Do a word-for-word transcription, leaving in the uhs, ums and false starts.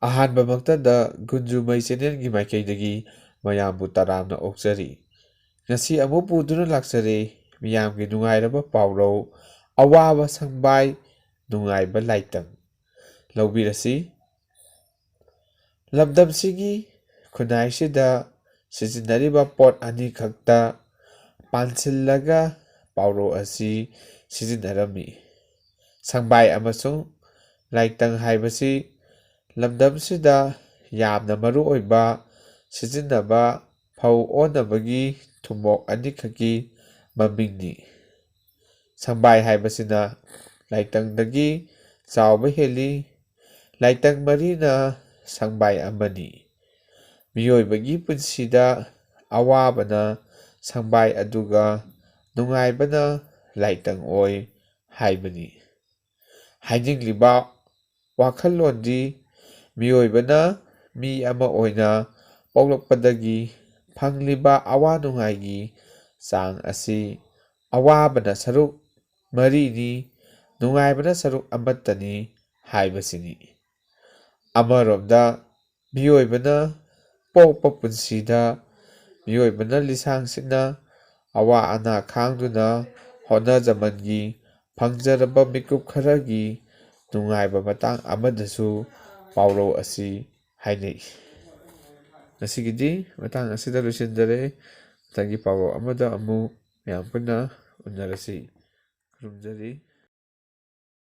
ꯑꯍꯥꯟꯕꯃꯛꯇꯗ ꯒꯨꯟꯖꯨꯃꯩ ꯆꯦꯅꯦꯜꯒꯤ ꯃꯥꯏꯀꯩꯗꯒꯤ ꯃꯌꯥꯝꯕꯨ ꯇꯔꯥꯝꯅ ꯑꯣꯛꯆꯔꯤ꯫ ꯉꯁꯤ ꯑꯃꯨꯛ ꯄꯨꯗꯨꯅ ꯂꯥꯛꯆꯔꯦ ꯃꯤꯌꯥꯝꯒꯤ ꯅꯨꯡꯉꯥꯏꯔꯕ ꯄꯥꯎꯔꯧ, ꯑꯋꯥꯕ ꯁꯪꯕꯥꯏ, ꯅꯨꯡꯉꯥꯏꯕ ꯂꯥꯏꯇꯪ꯫ ꯂꯧꯕꯤꯔꯁꯤ꯫ ꯂꯝꯗꯝꯁꯤꯒꯤ ꯈꯨꯟꯅꯥꯏꯁꯤꯗ ꯁꯤꯖꯤꯟꯅꯔꯤꯕ ꯄꯣꯠ ꯑꯅꯤꯈꯛꯇ ꯄꯥꯟꯁꯤꯜꯂꯒ ꯄꯥꯎꯔꯧ ꯑꯁꯤ ꯁꯤꯖꯤꯟꯅꯔꯝꯃꯤ꯫ ꯁꯪꯕꯥꯏ ꯑꯃꯁꯨꯡ ꯂꯥꯏꯇꯪ ꯍꯥꯏꯕꯁꯤ ꯂꯝꯗꯝꯁꯤꯗ ꯌꯥꯝꯅ ꯃꯔꯨ ꯑꯣꯏꯕ ꯁꯤꯖꯤꯟꯅꯕ ꯐꯧ ꯑꯣꯟꯅꯕꯒꯤ ꯊꯨꯝꯃꯣꯛ ꯑꯅꯤꯈꯛꯀꯤ ꯃꯃꯤꯡꯅꯤ꯫ ꯁꯪꯕꯥꯏ ꯍꯥꯏꯕꯁꯤꯅ ꯂꯥꯏꯇꯪꯗꯒꯤ ꯆꯥꯎꯕ ꯍꯦꯜꯂꯤ꯫ ꯂꯥꯏꯇꯪ ꯃꯔꯤꯅ ꯁꯪꯕꯥꯏ ꯑꯃꯅꯤ꯫ ꯃꯤꯑꯣꯏꯕꯒꯤ ꯄꯨꯟꯁꯤꯗ ꯑꯋꯥꯕꯅ ꯁꯪꯕꯥꯏ ꯑꯗꯨꯒ ꯅꯨꯡꯉꯥꯏꯕꯅ ꯂꯥꯏꯇꯪ ꯑꯣꯏ ꯍꯥꯏꯕꯅꯤ꯫ ꯍꯥꯏꯅꯤꯡꯂꯤꯕ ꯋꯥꯈꯜꯂꯣꯟꯗꯤ ꯃꯤꯑꯣꯏꯕꯅ ꯃꯤ ꯑꯃ ꯑꯣꯏꯅ ꯄꯣꯛꯂꯛꯄꯗꯒꯤ ꯐꯪꯂꯤꯕ ꯑꯋꯥ ꯅꯨꯡꯉꯥꯏꯒꯤ ꯆꯥꯡ ꯑꯁꯤ ꯑꯋꯥꯕꯅ ꯁꯔꯨꯛ ꯃꯔꯤꯅꯤ, ꯅꯨꯡꯉꯥꯏꯕꯅ ꯁꯔꯨꯛ ꯑꯃꯠꯇꯅꯤ ꯍꯥꯏꯕꯁꯤꯅꯤ꯫ ꯑꯃꯔꯣꯝꯗ ꯃꯤꯑꯣꯏꯕꯅ ꯄꯣꯛꯄ ꯄꯨꯟꯁꯤꯗ ꯃꯤꯑꯣꯏꯕꯅ ꯂꯤꯁꯥꯡ ꯁꯤꯠꯅ ꯑꯋꯥ ꯑꯅꯥ ꯈꯥꯡꯗꯨꯅ ꯍꯣꯠꯅꯖꯃꯟꯒꯤ ꯐꯪꯖꯔꯕ ꯃꯤꯀꯨꯞ ꯈꯔꯒꯤ ꯅꯨꯡꯉꯥꯏꯕ ꯃꯇꯥꯡ ꯑꯃꯗꯁꯨ ꯄꯥꯎꯔꯧ ꯑꯁꯤ ꯍꯥꯏꯅꯩ꯫ ꯉꯁꯤꯒꯤꯗꯤ ꯃꯇꯥꯡ ꯑꯁꯤꯗ ꯂꯣꯏꯁꯤꯟꯖꯔꯦ꯫ ꯃꯊꯪꯒꯤ ꯄꯥꯎꯔꯧ ꯑꯃꯗ ꯑꯃꯨꯛ ꯃꯌꯥꯝ ꯄꯨꯟꯅ ꯎꯅꯔꯁꯤ꯫ ꯈꯨꯔꯨꯝꯖꯔꯤ꯫